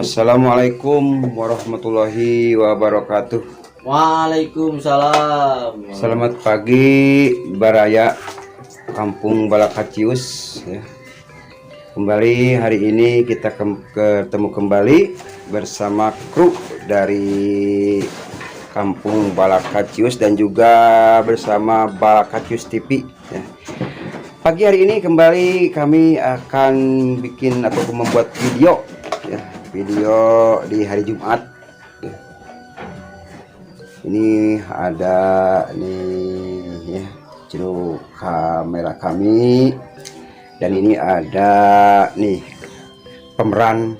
Assalamualaikum warahmatullahi wabarakatuh. Waalaikumsalam. Selamat pagi Baraya Kampung Balakacius ya. Kembali hari ini kita ketemu kembali bersama kru dari Kampung Balakacius dan juga bersama Balakacius TV ya. Pagi hari ini kembali kami akan bikin atau membuat video ya, video di hari Jumat ya. Ini ada nih ya, juru kamera kami, dan ini ada nih pemeran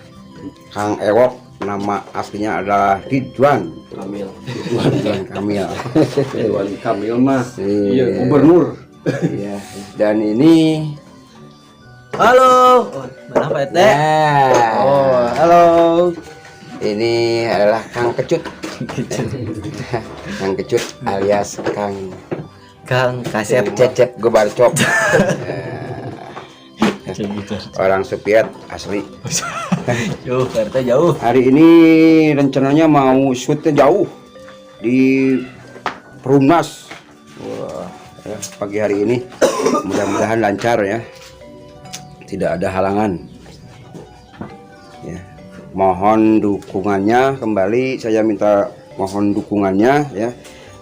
Kang Ewok, nama aslinya adalah Ridwan Kamil. Ridwan Kamil. Ridwan Kamil mah Iya. iya gubernur. Iya. Dan ini Halo. Oh, mana Pak RT? Ya. Oh, halo. Ini adalah Kang Kecut. Kang Kecut alias Kang Kang Kasep. Cecep Gobarcop. Orang Soviet asli. Jauh, Pak RT jauh. Hari ini rencananya mau shootnya jauh di Perumnas. Wah, ya, pagi hari ini mudah-mudahan lancar ya. Tidak ada halangan. Ya. Mohon dukungannya kembali, saya minta mohon dukungannya ya.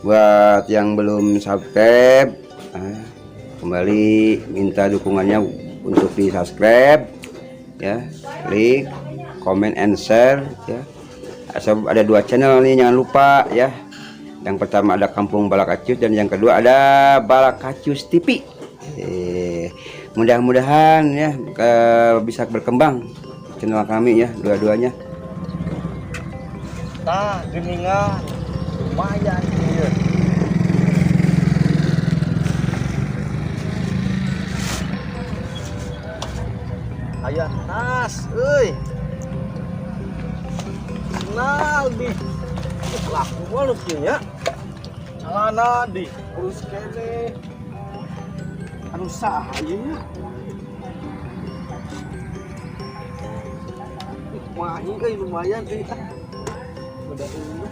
Buat yang belum subscribe, kembali minta dukungannya untuk di subscribe ya, like, comment and share ya. Ada dua channel nih, jangan lupa ya. Yang pertama ada Kampung Balakacius dan yang kedua ada Balakacius TV. Mudah-mudahan ya bisa berkembang channel kami ya, dua-duanya. Tah, geningan. Lumayan ieu. Aya tas, euy. Kenal di. Laku mah nu kieu nya. Celana di kurus kene. Anu saha ieu nya? Mahi euy, lumayan euy. Udah ini.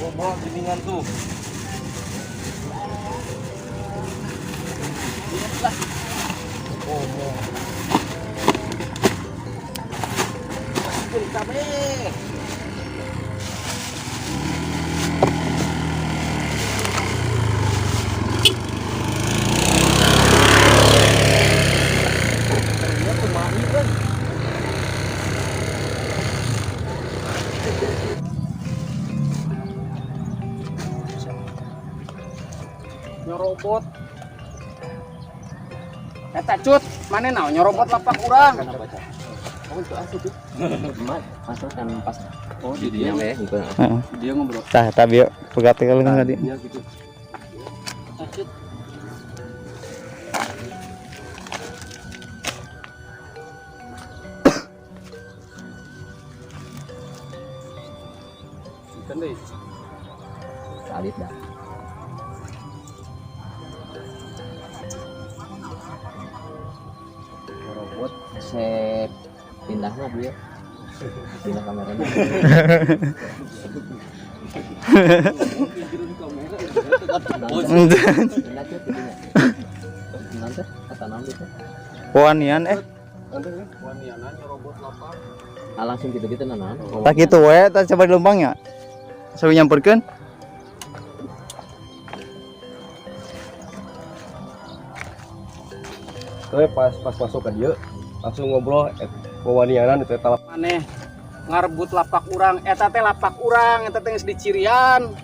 Oh, bawa geningan tuh. Lihatlah. Oh, mau. Masukin kabeh. Ternyata kumahi kan. Nyorobot eta cut, mana naon nyorobot lapak urang? Masuk kan pas. Oh, di dia dia ngobrol. Tah, tah bieu pegat kan tadi. Iya gitu. Cut. Ikan deh. Salit dah. Robot sep pindah mah dia. Pindah kameranya. Pindah cut itunya. Nanti kata naon gitu. Wanian Waniana nyerobot lapak. Ah, langsung gitu-gitu naon. Tah kitu we, tah coba di lempang ya. Sawi nyamperkeun. Tapi pas pas masuk ke dia langsung ngobrol wawanianan itu eta. Maneh ngarebut lapak urang, eta teh lapak urang, eta teh geus dicirian.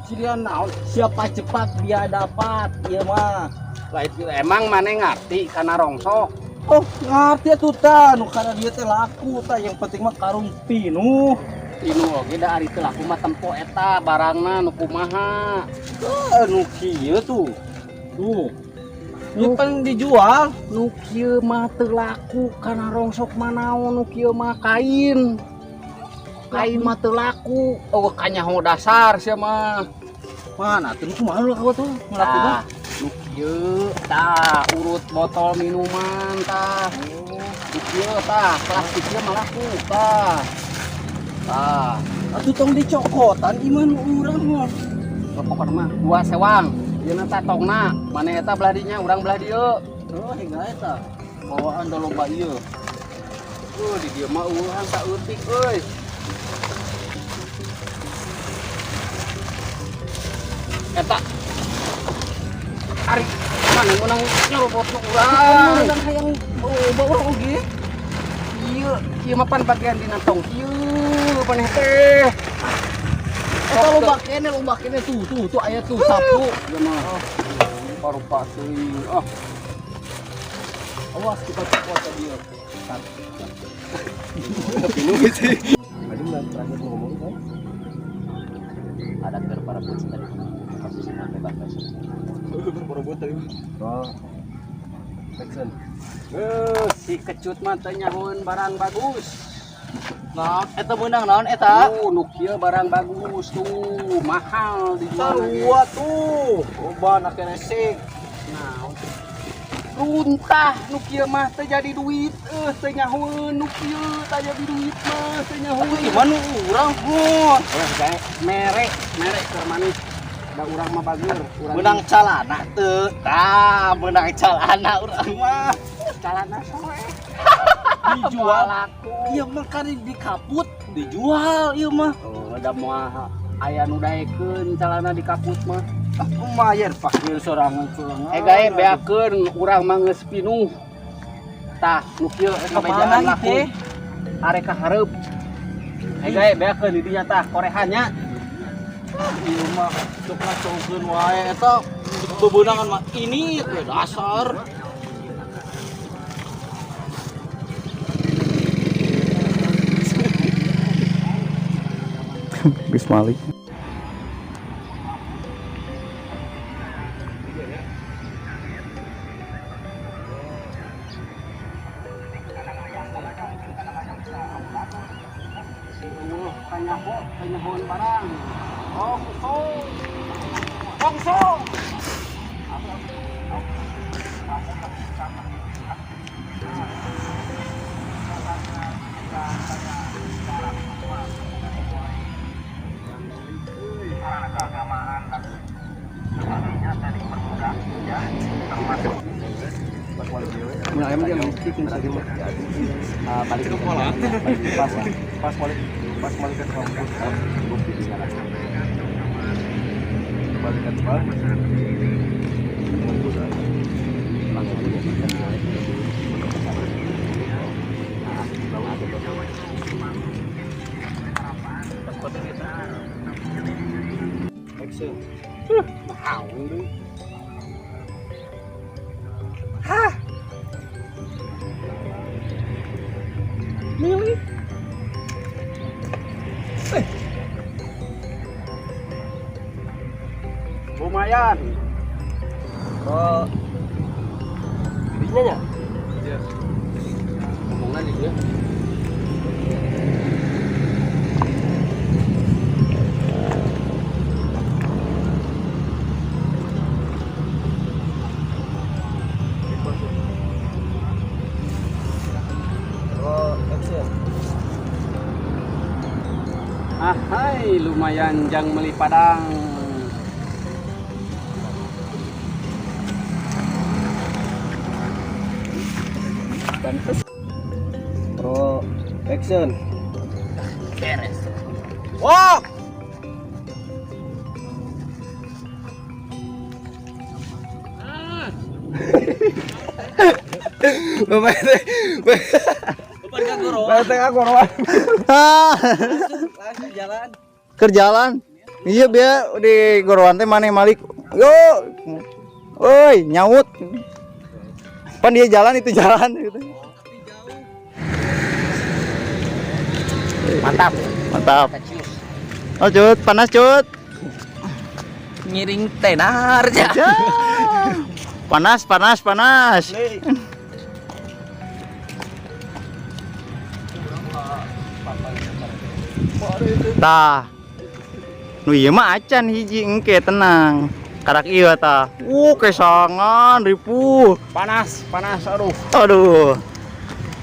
Cirian naon? Siapa cepat dia dapat, ieu mah. Lah itu emang maneh ngarti kana rongsok? Oh, ngerti atuh tah, nu kana dia teh laku tah, yang penting mah karung pinuh. Tinu oge da ari teu laku mah tempo eta barangna nu kumaha. Eh, nu kieu tuh. Tuh. Ini kan dijual. Nu kieu mah teu laku kana rongsok mah naon, nu kieu mah kain. Kain mah teu laku. Oh, kanyaho dasar sia mah. Mana tuh nu kumaha nu laku tuh? Nu laku mah. Tah, nu kieu tah urut botol minuman tah. Ieu tah, plastik ieu mah laku tah. Tah, Atuh tong dicokotan imah nu urang mah. pokokna mah dua sewang. Ieu na tah tongna, maneh eta belah dinya, urang belah dieu. Oh, hingga eta. Bawaan da loba ieu. Di dieu mah eueuhan saeutik euy. Eta ari mana meunang nyerobot nu urang. Urang hayang loba urang oge. Ieu, ieu mah pan bagian dina tong ieu maneh teh. Eta loba keneh tuh tuh tuh aya tuh sapu. Ieu mah parupa teuing. Ah, Awas kita cokot tadi ieu. Tadi mah terakhir ngomong kan. ada keur para putih tadi. Posisi sampai batas. Oh. Action. Si kecut mah teu nyahoeun barang bagus. Naon eta meunang naon eta? Nu kieu barang bagus tuh, mahal dijual. Sarua tuh. Loba na keresek. Naon? Runtah nu kieu mah teu jadi duit, teu nyahoeun nu kieu teu jadi duit mah teu nyahoeun. Atuh imah nu urang hon. Gae merek, merek keur manis. Da urang mah bager, urang Meunang calana teu. Tah, meunang calana urang mah. Calana soe. Dijual. Laku. Ieu mah kan dikaput, dijual ieu mah. Oh, da moal aya nu daekeun calana dikaput mah. Ah, lumayan pakir sorangan-sorangan. Gae beakeun urang mah geus pinuh. Tah, nu kieu Kemana ngabejaan laku. teh? Arek ka hareup. Gae beakeun di dinya tah korehannya. Ieu mah cok ngacongkeun wae eta bebeunangan mah ini teh dasar. Geus malik. Eueuh kanyaho, kanyahoan barang. Kongso. Kongso. Mun ayam dia mesti kena Balik ke pola. Pas pas balik pas balik ke kampus. Balik ke tempat. Action. Naon deui? Milih. Lumayan. Oh. Dinya nya? Ngomongna di dieu. Oh, action. Ahai, lumayan jang meli padang. Pro action. Beres. Wah. Bapak teh. Bapak teh kagoroan. Langsung jalan. Keur jalan. Iya biar di goroan teh maneh malik. Yo. Oi, nyaut. Pan dia jalan itu jalan gitu. Mantap. Mantap. Oh, Cut, panas, Cut. Ngiring tenar ya. Ya. Panas, panas, panas. Tah. Nu ieu mah acan hiji engke tenang. Karak ieu tah. Kesangan ripuh. Panas, panas, aduh. Aduh.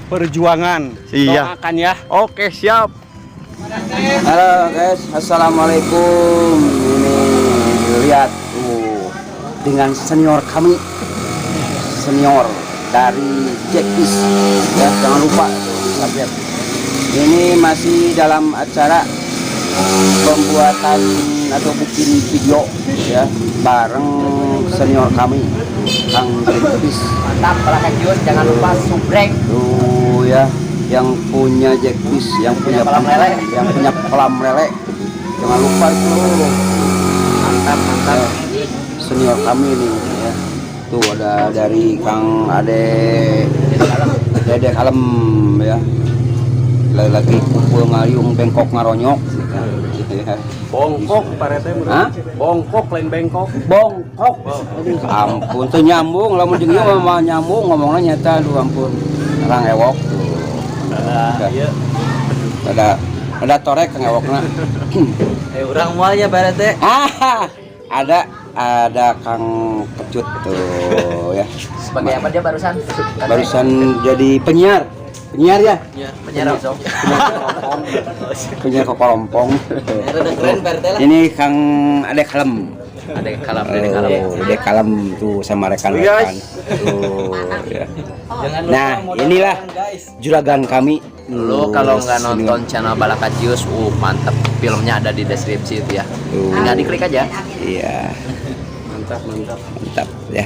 Perjuangan. Iya. Doakan ya. Oke, siap. Halo guys, assalamualaikum. Ini lihat tuh dengan senior kami, senior dari Jackis. Ya, jangan lupa subscribe. Ini masih dalam acara pembuatan atau bikin video ya bareng senior kami, Kang Jackis. Mantap, Balakacus, jangan lupa subrek. Tuh ya, yang punya Jackis, yang punya kolam lele. Yang punya kolam lele. Jangan lupa itu. Mantap, mantap. Ya, senior kami nih ya. Tuh ada dari Kang Ade Dede Kalem ya. Lagi kumpul ngayung bengkok ngaronyok gitu ya. Bongkok Pak RT. Hah? Bongkok lain bengkok. Bongkok. Aduh, ampun tuh nyambung lamun jeung ieu mah nyambung ngomongna nyata aduh ampun. Orang ewok tuh. Nah, iya. Ada torek Kang ewokna. Urang moal ya Pak RT. Ah, ada Kang Kecut tuh ya. Sebagai apa dia barusan? Barusan jadi penyiar. Penyiar ya? Penyiar langsung. Penyiar kokorompong. Udah keren Pak RT lah. Ini Kang Ade Kalem. Ada kalem, ada kalem. Oh, Ade Kalem tuh sama rekan-rekan. Tuh ya. Nah, inilah juragan kami. Lo kalau nggak Senior. nonton channel Balakacus, mantep. Filmnya ada di deskripsi itu ya. Tuh. Tinggal diklik aja. Iya, Mantap, mantap. mantap ya.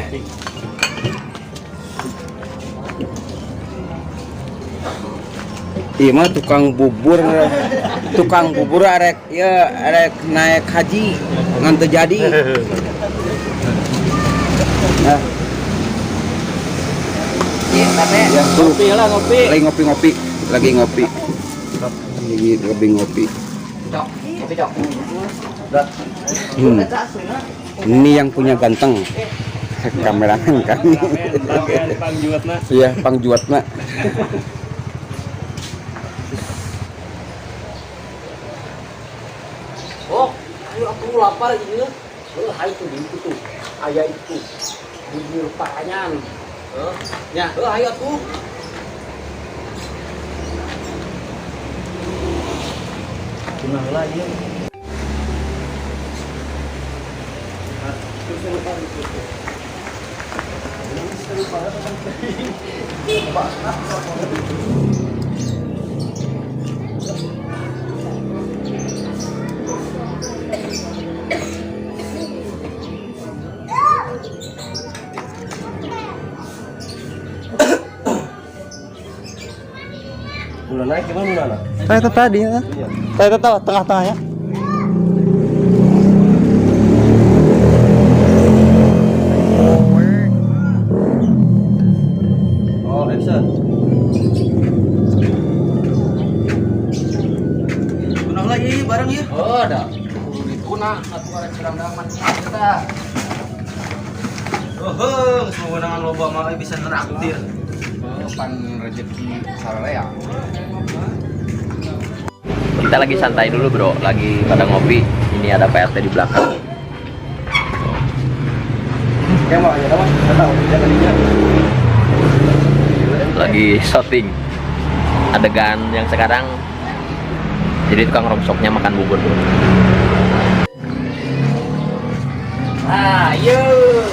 Iya mah tukang bubur arek ya arek naik haji ngan teu jadi. Nah, Iya, ya tuh. Ngopi lah ngopi. Lagi ngopi-ngopi, lagi ngopi. Lagi lebih ngopi. Cok, kopi cok. Ini yang punya ganteng. Kameramen kami. Pangjuatna. Iya, pangjuatna. Oh, ayo aku lapar ini. Oh, ayo tuh itu tuh. Aya itu. Bubur pakanyan. Oh, ya, oh, ayo tuh. Gimana lagi? Udah naik gimana mana? Saya tadi ya. Saya tahu tengah-tengahnya. Oh, Epson. Kunang lagi bareng ya. Oh, ada. Kudu dituna atuh ada cirang mah kita. Oh, geus meunangan loba mah bisa neraktir. Oh, pan rezeki sararea. Kita lagi santai dulu, Bro. Lagi pada ngopi. Ini ada PRT di belakang. Lagi shooting adegan yang sekarang. Jadi tukang rongsoknya makan bubur, Bro. Ah, yuk.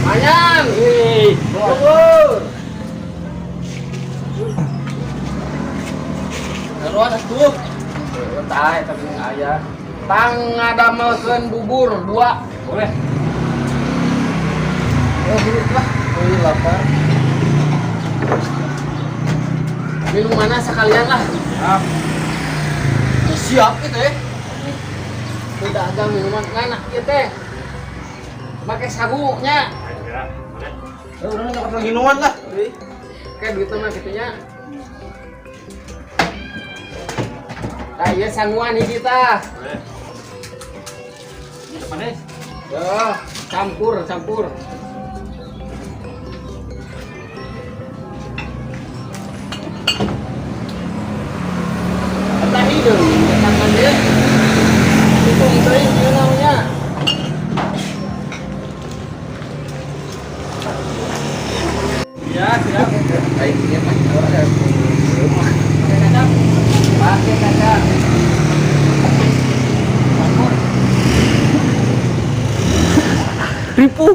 Manyan. Bubur. Keluar atuh. Tah, tapi aya. Tang ngadamelkeun bubur 2. Boleh. Oh, dulu lah. Oh, lapar. Minumannya sekalian lah. Siap itu ya. Udah ada minuman enak ieu teh. Make sagu nya. Udah nggak perlu minuman lah. Kayak duitnya mah kitu nya. Tah ieu sanguan hiji tah. Manis. Yo, campur, campur. Eta hideung, tangan dia. Hitung teuing ieu namanya. Ya, siap. Baik, iya, Pak. Ripuh.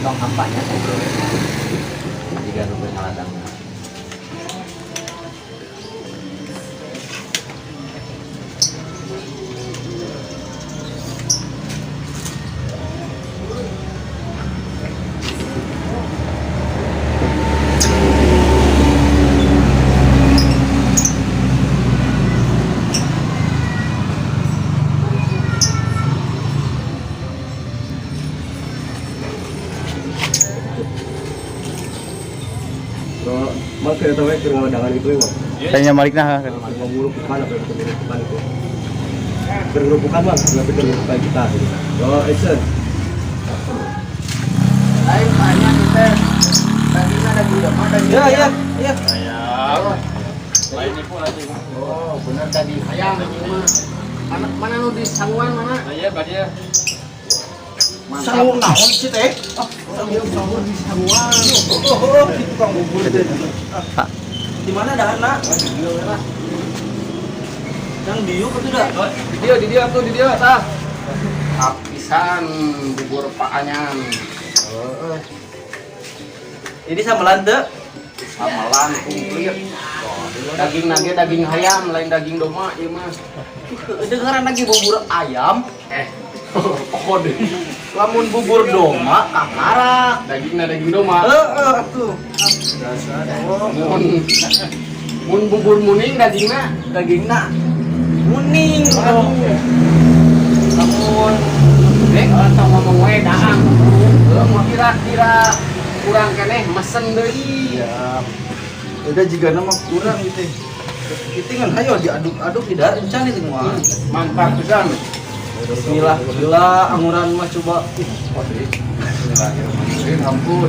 Tong hampanya bro. Jika nu ngaladang. Kalau mah keur eta we keur ngaladangan gitu ya, mah. Tanya Malik nah. Ngerupukan apa itu ngerupukan itu. Keur ngerupukan mah, tapi keur ngerupukan kita gitu. Yo, action. Lain banyak kita. Dagingnya daging domba, daging Ya, ayam. ya, ya. Oh, bener daging ayam ini mah. Mana mana nu di sanguan mana? Iya, Pak dia. Mantap. Sangu naon sih teh? Sangu sangu di sanguan. Oh, di tukang bubur teh. Di mana daharna? Yang diuk atau tidak? Di dia tuh, di dia tah. Apisan bubur Pak Anyan. Ini sambelan teu? Samelan komplit. Daging nage daging ayam, lain daging domba ieu mah. Dengaran lagi bubur ayam. Eh, pokok deh. Lamun bubur domba kakara. Dagingna daging domba. Heeh atuh. Mun mun bubur muning dagingna Dagingna kuning. Lamun dek tong ngomong we daang. Heuh mau kira-kira kurang keneh mesen deui. Ya. Udah jika nama kurang gitu. Itu kan hayo diaduk-aduk di darat encan itu mah. Mantap pisan. Bismillah, gila anguran mah coba. Ih, Bismillahirrahmanirrahim. Ampun.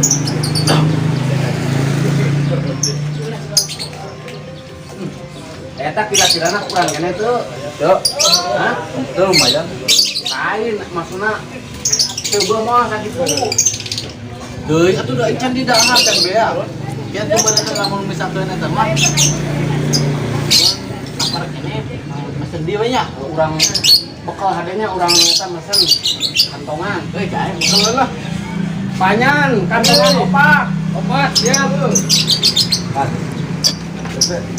Eta kira-kirana kurang keneh tuh. Tuh, Hah? itu lumayan. Lain maksudna teu beuh mah sakitu. Deui atuh da encan di dahar kan bea. Ya tuh bener lamun misalkan eta mah. Lapar keneh Mesen di we nya. urang bekal hadenya urang eta mesen kantongan. Euy, jae mesen lah. Panyan, kantongan opat. Opat ya, Bu.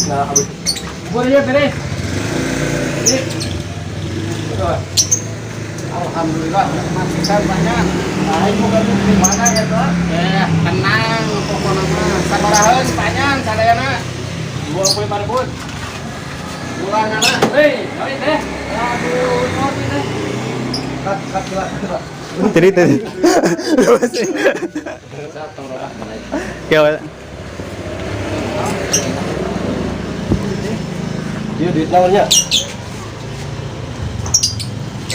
Nah, habis Bubur ya beres. Ini. Alhamdulillah nikmat pisan Panyan. Aing bukan di mana ya tuh? Eh, tenang pokokna mah. Sabaraheun Panyan sadayana. 25 ribu. Ulanganna. Hei, hei teh. Aduh, naon ieu teh? cut cut lah. Jadi tadi. Ya, Iya, duit naonnya?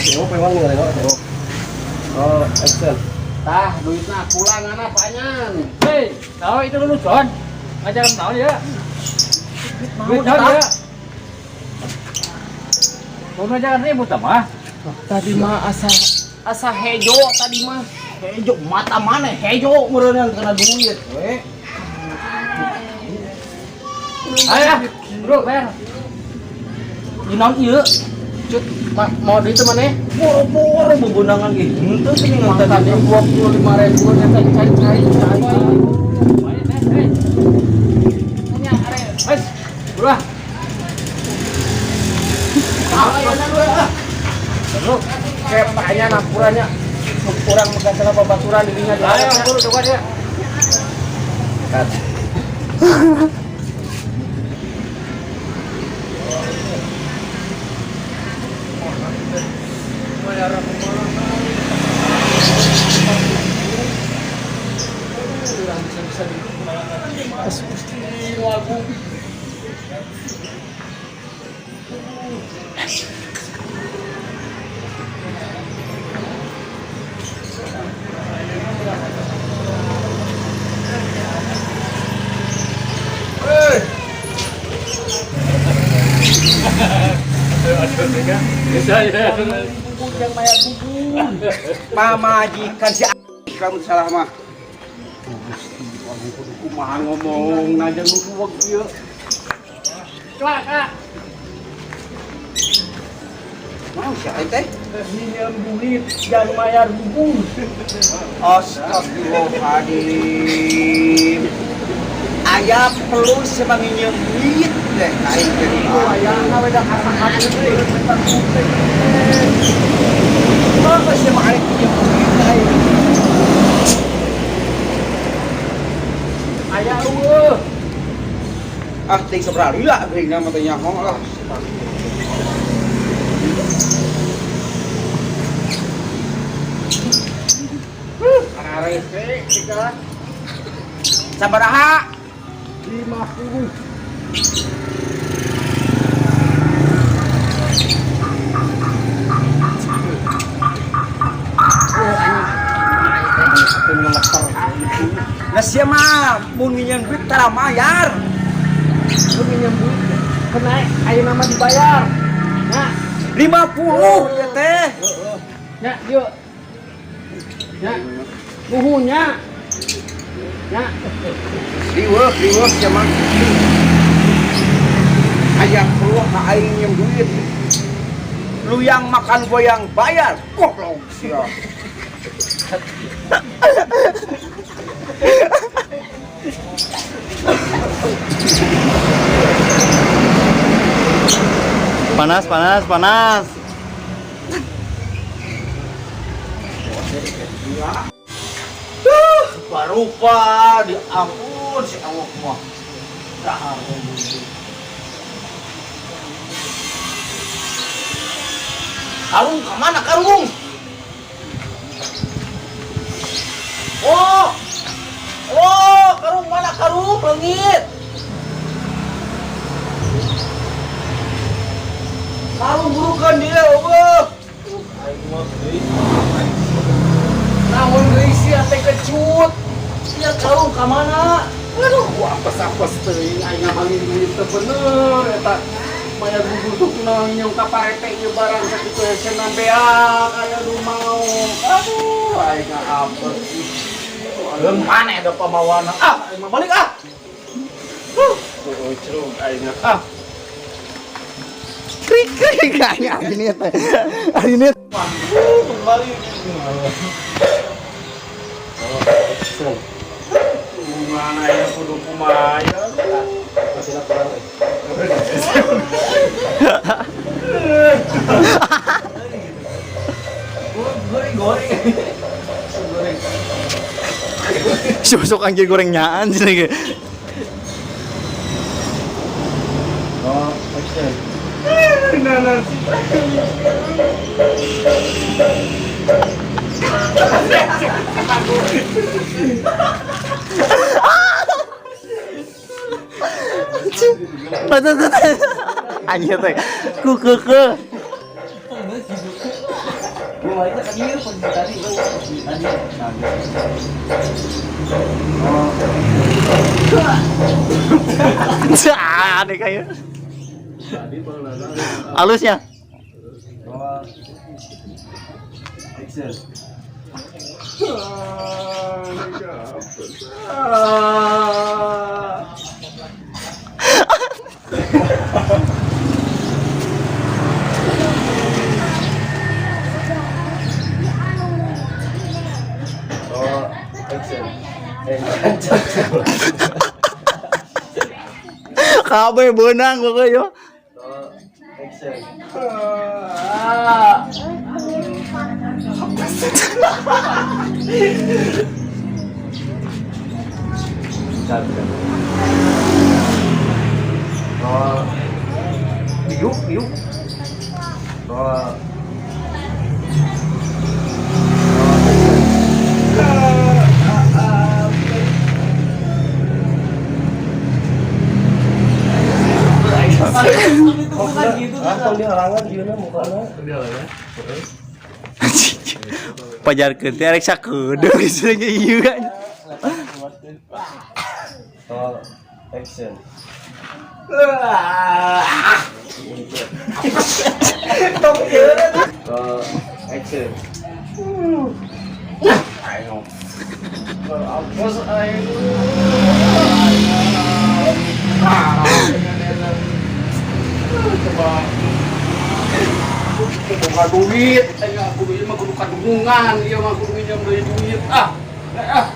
Yo, pewang nggak ada. Oh, action. Tah, duitna pulanganna Panyan. Hei, tahu itu dulu John. Ngajaran tahu ya. Duit naon ya. Mau ngajaran ribut mah. Tadi mah asa asa hejo tadi mah. Hejo mata mana hejo meureunna kana duit we. Ayo, bro, bayar. Di naon ieu? Cut, mau duit mana? Boro-boro bebenangan ge. Henteu teh ngan Tadi tadi. 25.000 eta cai-cai. Bayar, teh, hei. Punya are. Wes, bro. Lu kayak Panyan apurannya kurang megasana babaturan dirinya di Ayo, bro, coba dia. Cut. Pamajikan si kamu salah mah. Kumaha ngomong aja nu kuweg ieu. Kelak, Kak. Mau siapa teh? Minjem duit jangan bayar bubur. Astagfirullahaladzim. Aya perlu semang nginjem duit deh aing teh. Ayana we da kata-kata teh. Apa sih mah aing nginjem duit aing? Aya eueuh. Ah, ting sabaraha lila geuning mah teh nyaho lah. Arese tiga Sabaraha? 50. Lah sia mah mun nginjem duit tara mayar. Lu minjem duit kena ayeuna mah dibayar. Nah, 50 ya teh. nya yuk. Nya. Nuhun nya. Nya. Riweuh, riweuh sia mah. Aya perlu ka aing nginjem duit. Lu yang makan gua yang bayar. Goblok sia. Panas, panas, panas. Rupa di ampun si awak mah. Dahar. Karung kemana karung? Oh, oh, karung mana karung leungit? Karung burukan dia, eueuh. Naon deui sia teh kecut. Sia karung ka mana? Aduh, gua apes-apes teuing aing ngamalin duit teu bener eta. Bayar bubur tuh nang ka parete ieu barang sakitu hese beak aya nu mau. Aduh, aing apes. Leung mana ada pamawana? Ah, aing mah balik ah. Tuh, cerug aing ah. Krik krik kayaknya ini teh. Ini Kembali. Mana ya kudu kumaha ya. Masih kurang. Goreng goreng. Goreng. sosok anjir goreng nyaan sih. Oh, action. Anjir teh. Ku ke ke. Cah, deh kayak. Halusnya. Action. Oh, action. Kabeh beunang pokoknya yo. Oh, action. Oh, Diuk, diuk. oh, Itu bukan gitu. Ah, tong dihalangan ieu na mukana. Dihalangan. Pajarkeun teh rek sakedeung geus ieu kan. Oh, action. Oh, action. Apes aing. Coba boga duit, aing aku ieu mah kudu kadungan, ieu mah kudu nginjem deui duit. Ah, ah.